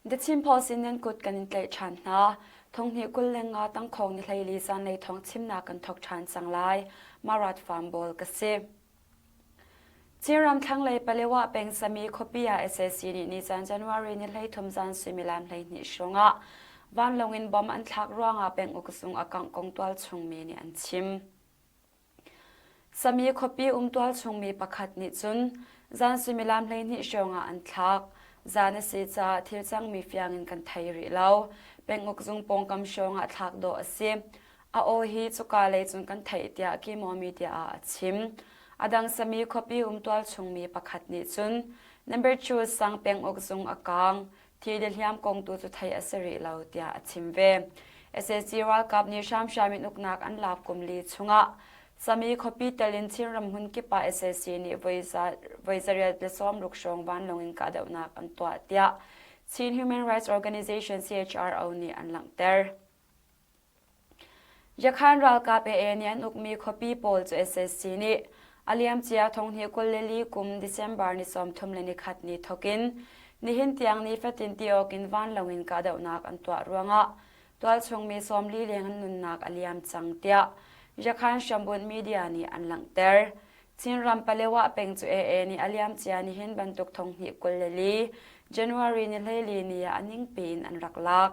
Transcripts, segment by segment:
The Chin Post in nan kut kan in tlaih ṭhan hna. Thonghnih 25 tangkhawng ni 14 zanlei thawng chimnak kan thawk ṭhan cang lai. Marat Farm Ball ka si. Chinram thlanglei Palewa peng Sami khuapi ah sac nih nizan January ni 13 zan suimilam 12 hrawngah vanlawng in bomb an thlak ruangah penguk zung a kangh kong tualchung mi nih an chim. Sami khuapi um tualchung mi pakhat nih cun zan suimilam 12 hrawngah an thlak. Zan a si caah thil cangmi fiang in kan thei rih lo. Penguk zung pawngkam hrawngah thlak dawh a si. A aw hi cuka lei cun kan theih tiah Kimo Media ah a chim. A dang sami khuapi um tualchungmi pakhat nih cun Number Two sang penguk zung a kaang. Thi le hliam kong tu cu theih a si rih lo tiah a chim ve. Sac ralkap nih hramhram in uknak an lak kum li chungah Sami khuapi tel in Chinram hmun kip ah sac nih voi zariat le 60 hrawng vanlawng in kahdohnak an tuah tiah Chin Human Rights Organization CHRO nih an langhter. Yakhan ralkap AA nih an ukmi khuapi pawl cu sac nih a liamcia thonghnih 24 kum December ni 31 ni thawkin nihin tiang nifatin ti awk in vanlawng in kahdohnak an tuah ruangah tualchung mi 40 leng an nunnak a liam cang tiah Yakhan hrambunh media nih an langhter. Chinram Palewa peng cu AA nih a liamcia nihin bantuk thonghnih 24 January ni 14 ni ah a ningpi in an rak lak.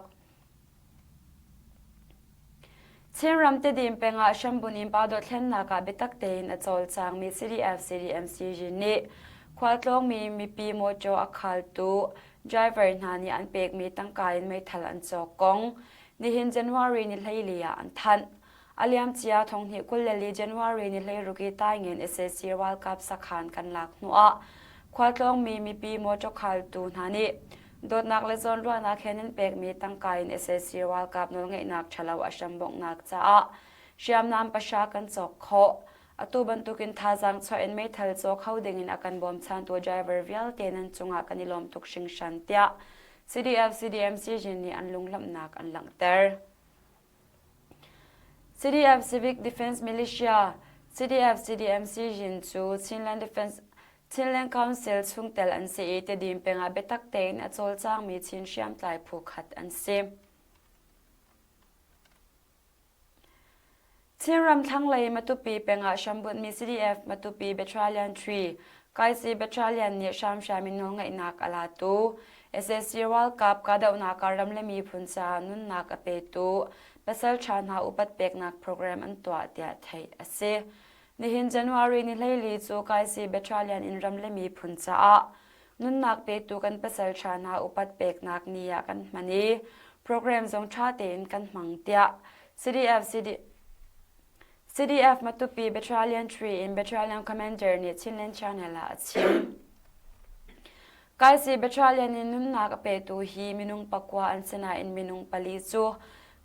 Chinram Tedim peng ah hrambun in pa dothlennak ah biatak tein a cawlcangmi CDF-CDMCG nih khualtlawngmi mipi mawṭaw a khaltu driver hna nih an pekmi tangka in meithal an cawk kong nihin January ni 14 ah an thanh. A liamcia thonghnih 24 January ni 16 i Taingen sac ralkap sakhan kan lak hnuah khualtlawngmi mipi mawṭaw khaltu hna nih dawtnak le zawnruahnak he nan pekmi tangka in sac ralkap nawlngeihnak ṭhalo a hrambonghnak caah hriamnam pahra kan cawk khawh. Atu bantukin thazaang chuah in meithal caw kho dingin a kan bawmchantu driver vialte nan cungah kan i lawm tuk hringhran tiah CDF CDMC nih an lunglawmhnak an langhter. CDF Civic Defense Militia, CDF CDMC Yin cu Chinland Defense Chinland Council chungtel an si i Tedim peng ah biatak tein a cawlcangmi Chin hriamtlai phu khat an si. Chinram thlanglei Matupi peng ah hrambunhmi CDF Matupi Battalion 3 Kaisi Battalion nih hramhram in nawlngeihnak a latu sac ralkap kahdohnak ah ram le miphun caah nunnak a petu pasalṭha hna upat peknak program an tuah tiah theih a si. Nihin January ni 14 cu Kaisi Battalion in ram le miphun caah nunnak petu kan pasalṭha hna upat peknak ni ah kan hman i program zong ṭha tein kan hmang tiah CDF CD CDF Matupi Battalion 3 in Battalion Commander nih Chinland Channel ah a chim. Kaisi Battalion in nunnak a petu hi minung pakua an si nain minung pali cu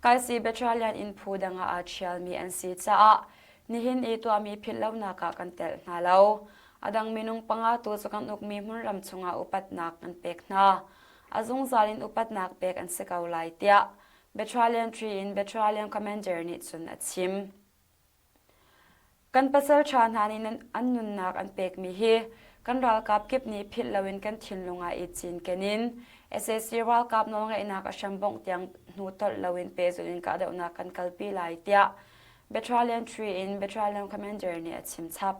Kaisi Battalion in phu dang ah aa ṭhialmi an si caah nihin i tuahmi philhlonak ah kan telh hna lo. A dang minung panga tu cu kan ukmi hmunram chungah upatnak kan pek hna. A zungzal in upatnak pek an si ko lai tiah Battalion 3 in Battalion Commander nih cun a chim. Kan pasalṭha hna nih an nunnak an pekmi hi kan ralkap kip nih philh loin kan thinlung ah i cinken in sac ralkap nawlngeihnak a hrambongh tiang hnu tolh loin pehzulh in kahdohnak kan kalpi lai tiah Battalion 3 in Battalion Commander nih a chim chap.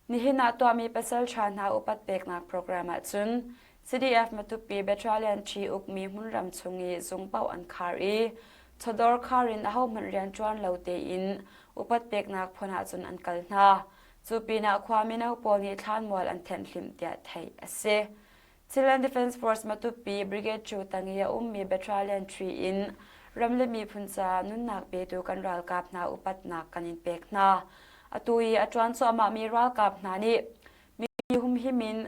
Nihin ah tuahmi pasalṭha hna upat peknak program ahcun CDF Matupi Battalion ṭhi ukmi hmunram chung i zung paoh an khar i chawdawr khar in ahohmanh rianṭuan lo tein upat peknak phun ahcun an kal hna. Cu pinah khua mino pawl nih thlanmual an thenhhlimh tiah theih a si. Chinland Defence Force Matupi Brigade cu tang i a ummi Battalion 3 in ram le miphun caah nunnak petu kan ralkap hna upatnak kan in pek hna. Atu i a ṭuan cuahmahmi ralkap hna nih mi humhim in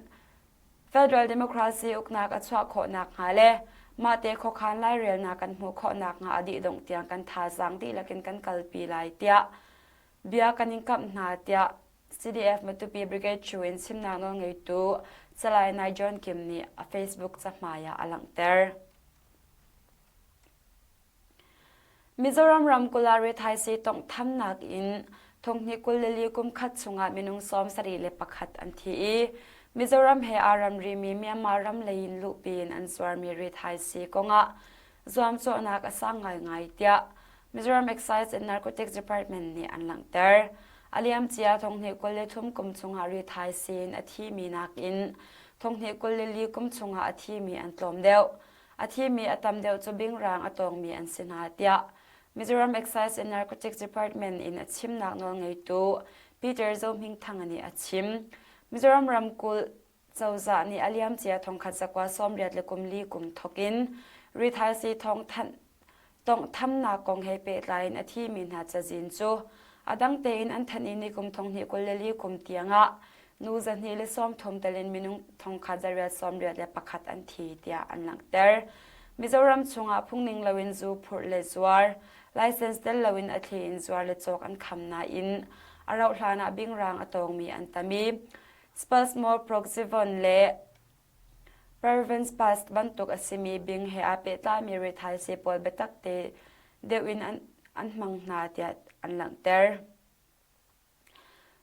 Federal Democracy uknak a chuah khawh nakhnga le mahte khuakhan lairelnak kan hmuh khawh nakhnga a dih dongh tiang kan thazaang dihlak in kan kalpi lai tiah bia kan in kamh hna tiah CDF Matupi Brigade Chu in chimnak nawlngeitu Salai Nai John Kim nih a Facebook cahmai ah a langhter. Mizoram ramkulh ah rithaisii tawnghthamnak in thonghnih 24 kum khat chungah minung 71 an thi i. Mizoram he aa ramrimi Myanmar ram lei in luhpi in an zuarmi rithaisii kongah zuamcawhnak a sang ngaingai tiah Mizoram Excise and Narcotics Department nih an langhter. A liamcia thonghnih 23 kum chungah rithaisii in a thimi nakin thonghnih 24 kum chungah a thimi an tlawm deuh. A thimi a tam deuh cu bingrang a tawngmi an si hna tiah Mizoram Excise and Narcotics Department in a chimnak nawlngeitu Peter Zohmingthang nih a chim. Mizoram ramkulh cozah nih a liamcia thongkhat zakua sawmriat le kum li kum thawk in rithaisii thawngthanh tawnghthamnak kong he pehtlai in a thimi hna cazin cu a dang tein an thanh i nikum thonghnih 22 kum tiangah nu 230 tel in minung thongkhat zariat sawmriat le pakhat an thi tiah an langhter. Mizoram chungah phungning loin zu phurh le zuar, license tel loin a thli in zuar le cawk an kham nain a rauh hlan ah bingrang a tawngmi an tam i Spasmoproxivon le Pervenspas bantuk a simi bing he aa pehtlaimi rithaisii pawl biatak te deuh in an hmang hna tiah an langhter.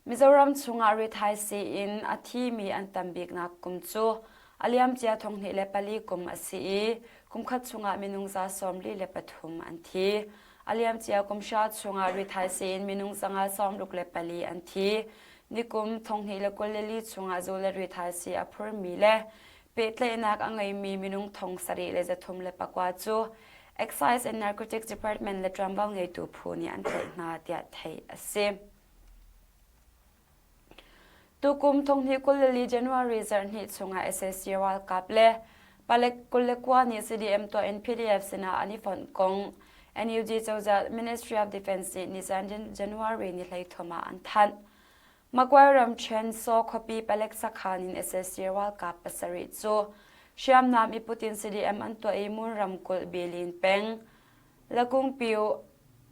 Mizoram chungah rithaisii in a thimi an tam biknak kum cu a liamcia 2004 kum a si i kumkhat chungah minung za 43 an thi. A liamcia kum hra chungah rithaisii in minung zanga 64 an thi. Nikum 2024 chungah zu le rithaisii a phurmi le pehtlaihnak a ngeimi minung thong sarih le zathum le pakua cu Excise and Narcotics Department le ṭuanvo ngeitu phu nih an tlaih hna tiah theih a si. Tukum thonghnih 24 January zarhhnih chungah sac ralkap le palek 29 nih CDM tuah in PDF sinah an i fonh kong NUG cozah Ministry of Defense nih nizan January ni 13 ah an thanh. Magway ramṭhen Saw khuapi palek sakhan in sac ralkap pasarih cu hriamnam i put in CDM an tuah i Mon ramkulh Bilin peng Lakungpio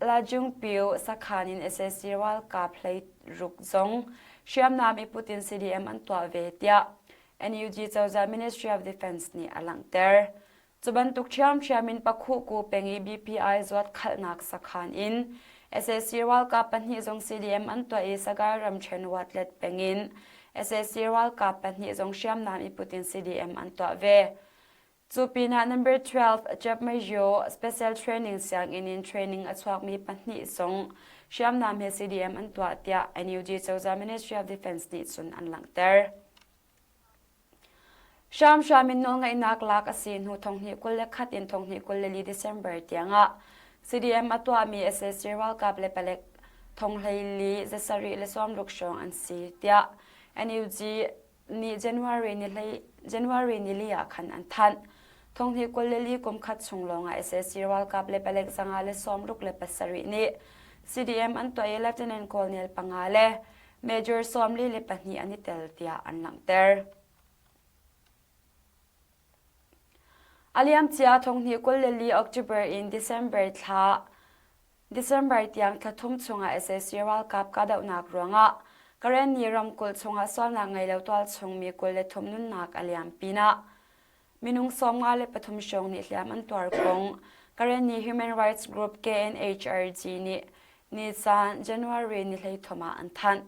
Lajungpio sakhan in sac ralkap hleiruk zong hriamnam i put in CDM an tuah ve tiah NUG cozah Ministry of Defense nih a langhter. Cu bantuk ṭhiamṭhiam in Pakhuhku peng i BPI zuat khalhnak sakhan in sac ralkap pahnih zong CDM an tuah i Sagaing ramṭhen Watlet peng in sac ralkap pahnih zong hriamnam i put in CDM an tuah ve. Cu pinah number 12 Chapmayo Special Training sianginn in training a chuakmi pahnih zong hriamnam he CDM an tuah tiah NUG cozah Ministry of Defense nih cun an langhter. Hramhram in nawlngeihnak lak a si hnu thonghnih 21 in thonghnih 24 December tiangah CDM a tuahmi sac ralkap le palek thonghleili zasarih le sawmruk hrawng an si tiah NUG nih January ni hlei January nili ah khan an thanh. Thonghnih 24 kum khat chung lawngah sac ralkap le palek zanga le sawmruk le pasarih nih CDM an tuah i Lieutenant Colonel panga le Major 42 an i tel tiah an langhter. A liamcia thonghnih 24 October in December thla December tiang thla thum chungah sac ralkap kahdohnak ruangah Karenni ramkulh chungah sualnak ngei lo tualchung mi 23 nunnak a liam pinah Minung 53 hrawng nih hliam an tuar kong Karenni Human Rights Group KNHRG nih nicaan January ni 13 ah an thanh.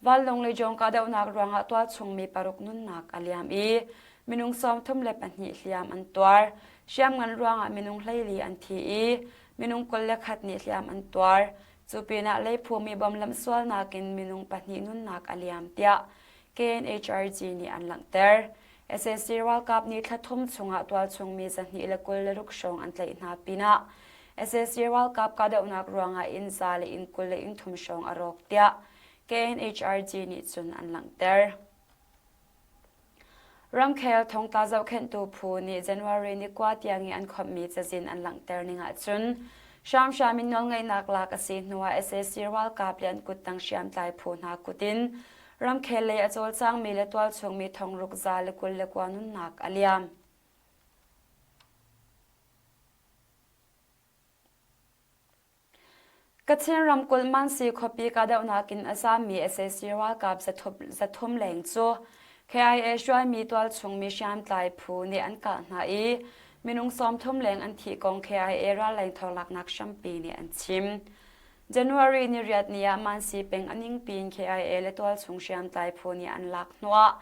Vanlawng le jawng kahdohnak ruangah tualchung mi paruk nunnak a liam i minung 32 hliam an tuar. Hriamngan ruangah minung 14 an thi i minung 21 nih hliam an tuar. Cu pinah leiphumi bom lamhsualnak in minung pahnih nunnak a liam tiah KNHRG nih an langhter. Sac ralkap nih thla thum chungah tualchung mi 226 hrawng an tlaih hna pinah sac ralkap kahdohnak ruangah inn za le inn 20 le inn thum hrawng a rawk tiah KNHRG nih cun an langhter. Ramkhel thongtla zohkhenhtu phu nih January ni kua tiang i an khawmhmi cazin an langhter ning ahcun hramhram in nawlngeihnak lak a si hnuah sac ralkap le an kuttang hriamtlai phu hna kut in Ramkhel lei a cawlcangmi le tualchungmi thongruk za le 29 nunnak a liam. Kachin ramkulh Mansi khuapi kahdohnak in a zaammi sac ralkap zathum leng cu KIA hruaimi tualchungmi hriamtlai phu nih an kah hna i minung 30 leng an thih kong KIA ralleng thawlaknak hrampi nih an chim. January ni riat ni ah Mansi peng a ningpi in KIA le tualchung hriamtlai phu nih an lak hnuah.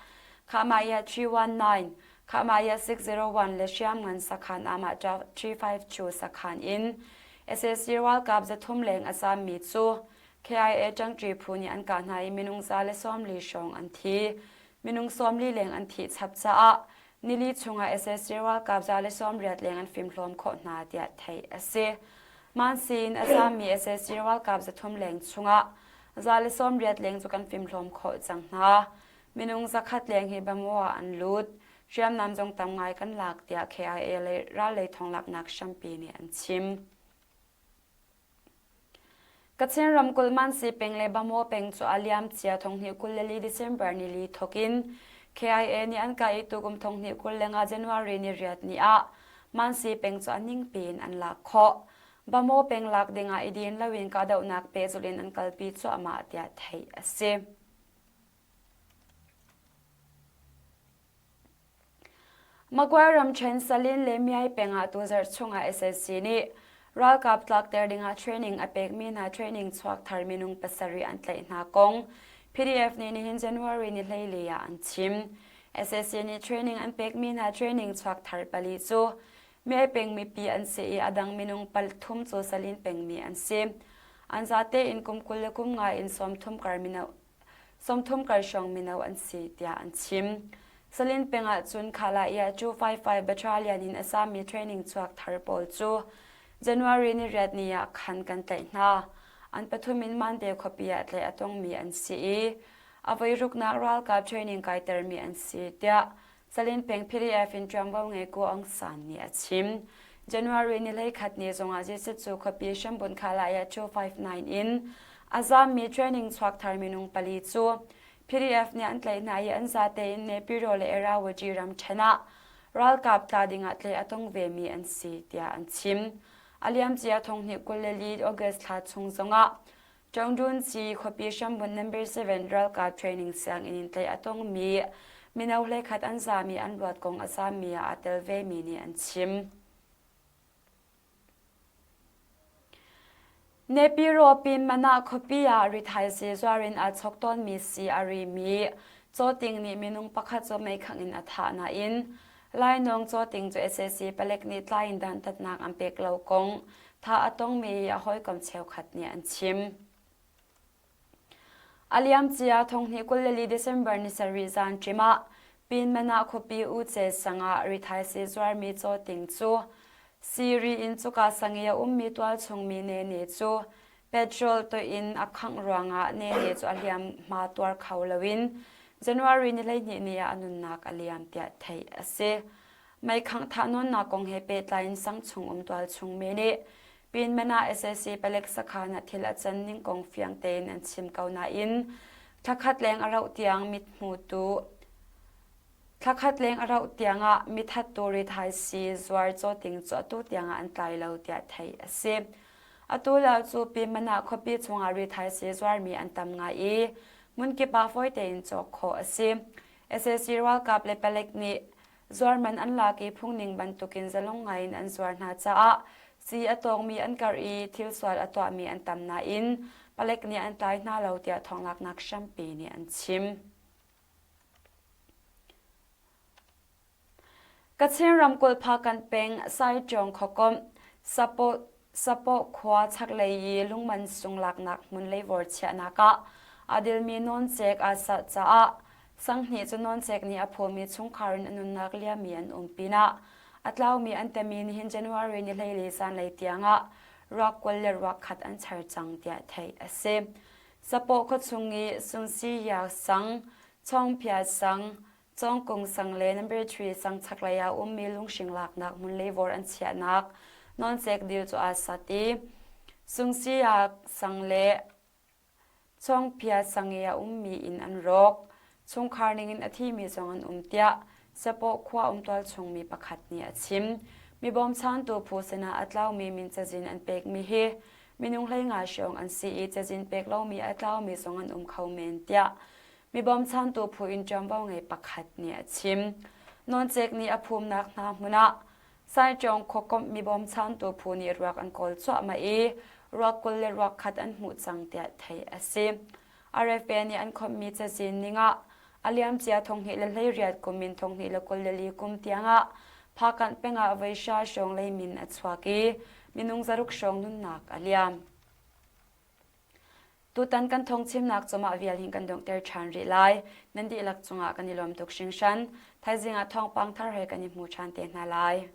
Khahmaiah 319, Khahmaiah 601 le hriamngan sakhan Amah 352 sakhan in sac ralkap 300 leng a zaammi cu KIA ṭangṭi phu nih an kah hna i minung 140 hrawng an thi. Minung 40 leng an thih chap caah nili chungah sac ralkap 180 leng an fimhlawm khawh hna tiah theih a si. Mansi in a zaammi sac ralkap 300 leng chungah 180 leng cu kan fimhlawm khawh cang hna. Minung 100 leng hi Bamaw ah an lut. Hriamnam zong tam ngai kan lak tiah KIA lei ral lei thonglaknak hrampi nih an chim. Kachin ramkulh Mansi peng le Bamaw peng cu a liam cia 2024 December nili thawk in KIA nih an kah i tukum 2025 January ni riat ni ah Mansi peng cu a ningpi in an lak khawh. Bamaw peng lak ding ah i din loin kahdohnak pehzulh in an kalpi cuahmah tiah theih a si. Magway ramṭhen Salin le Myai peng ah tuzarh chungah sac nih ralkap tlakter dingah training a pekmi hna training chuak thar minung pasarih an tlaih hna kong PDF nih nihin January ni 14 ah an chim. Sac nih training an pekmi hna training chuak thar pali cu Myai peng mipi an si i a dang minung pathum cu Salin pengmi an si. An zate in kum 20 le kum nga in 30 kar mino 30 kar hrawng mino an si tiah an chim. Salin peng ah cun Khalaiah 255 Battalion in a sami training chuak thar pawl cu January ni riat ni ah khan kan tlaih hna. An pathum in Mante khuapi ah tlaih a tongmi an si i a voiruknak ralkap training kaitermi an si tiah Salin peng PDF in ṭuanvo ngei Ko Aung San nih a chim. January ni 11 ni zongah Jesuh cu khuapi hrambun Khalaya 259 in a zaammi training chuak thar minung pali cu PDF nih an tlaih hna i an zate in Nepiro le Irrawaddy ramṭhen ah ralkap tla dingah tlaih a tong vemi an si tiah an chim. A liamcia thonghnih 24 August thla chung zongah Ṭongdunci khuapi hrambun number 7 ralkap training sianginn in tlaih a tongmi mino hleikhat an zaami an luat kong a zaammi ah aa tel vemi nih an chim. Nepiro Pinmana khuapi ah rithaisii zuar in aa chawk tawnmi sii a rimi cawting nih minung pakhat cu meikhangh in a thah nain lainawng cawting cu sac palek nih tlai in dantatnak an pek lo kong thah a tongmi a hawikom cheukhat nih an chim. A liamcia thonghnih 24 December ni sarih zan ṭim ah Pinmana khuapi Uce sang ah rithaisii zuarmi cawting cu Siri in cuka sang i a ummi tualchung mi Nene cu petrol toih in a khangh ruangah Nene cu a hliamhma tuar kho loin January ni 12 ni ah a nunnak a liam tiah theih a si. Meikhangh thahnawnnak kong he pehtlai in sangchung um tualchung mi nih Pinmana sac palek sakhan ah thil a can ning kong fiang tein an chim ko nain thlakhat leng a rauh tiang mithmutu thlakhat leng a rauh tiangah mithattu rithaisii zuar cawting cu atu tiangah an tlai lo tiah theih a si. Atu lio cu Pinmana khuapi chungah rithaisii zuarmi an tam ngai i hmunkip ah fawi tein cawk khawh a si. Sac ralkap le palek nih Zuar man an lak i phungning bantukin zalong ngaiin an zuar hna caah sii a tawngmi an karh i thil sual a tuahmi an tam nain palek nih an tlai hna lo tiah thawnglaknak hrampi nih an chim. Kachin ramkulh Phakanh peng Saiṭawng khuakomh Sapaw Sapaw khua chaklei i lungman sung laknak hmun leivawr chiahnak ah aa dilmi nawncek aa sah caah sanghnih cu nawncek nih a phawmi chungkhar in a nunnak liami an um pinah a tlaumi an temi nihin January ni 14 zanlei tiangah ruak 20 le ruak khat an char cang tiah theih a si. Sapaw khuachung i Sungsi sang, Chawngphia sang, Cawngkung sang le number 3 sang chaklei ah ummi lunghring laknak hmun leivawr an chiahnak nawncek dil cu aa sat i Sungsia sang le Chawngphia sang i a ummi inn an rawk. Chungkhar ningin a thimi zong an um tiah Sapaw khua um tualchungmi pakhat nih a chim. Mi bawmchantu phu sinah a tlaumi min cazin an pekmi hi minung 15 hrawng an si i cazin pek lomi a tlaumi zong an um kho men tiah Mi bawmchantu phu in ṭuanvo ngei pakhat nih a chim. Nawncek nih a phumnak hna hmun ah Saiṭawng khuakomh mi bawmchantu phu nih ruak an kawl cuahmah i ruak 20 le ruak khat an hmuh cang tiah theih a si. RFA nih an khawmhmi cazin ning ah A liamcia 2018 kum in 2024 kum tiangah Phakanh pengah voihra hrawng leimin a chuak i minung zaruk hrawng nunnak a liam. Tutan kan thawngchimnak cumah vial hin kan donghter ṭhan rih lai. Nan dihlak cungah kan i lawm tuk hringhran. Thaizing ah thawngpang thar he kan i hmu ṭhan te hna lai.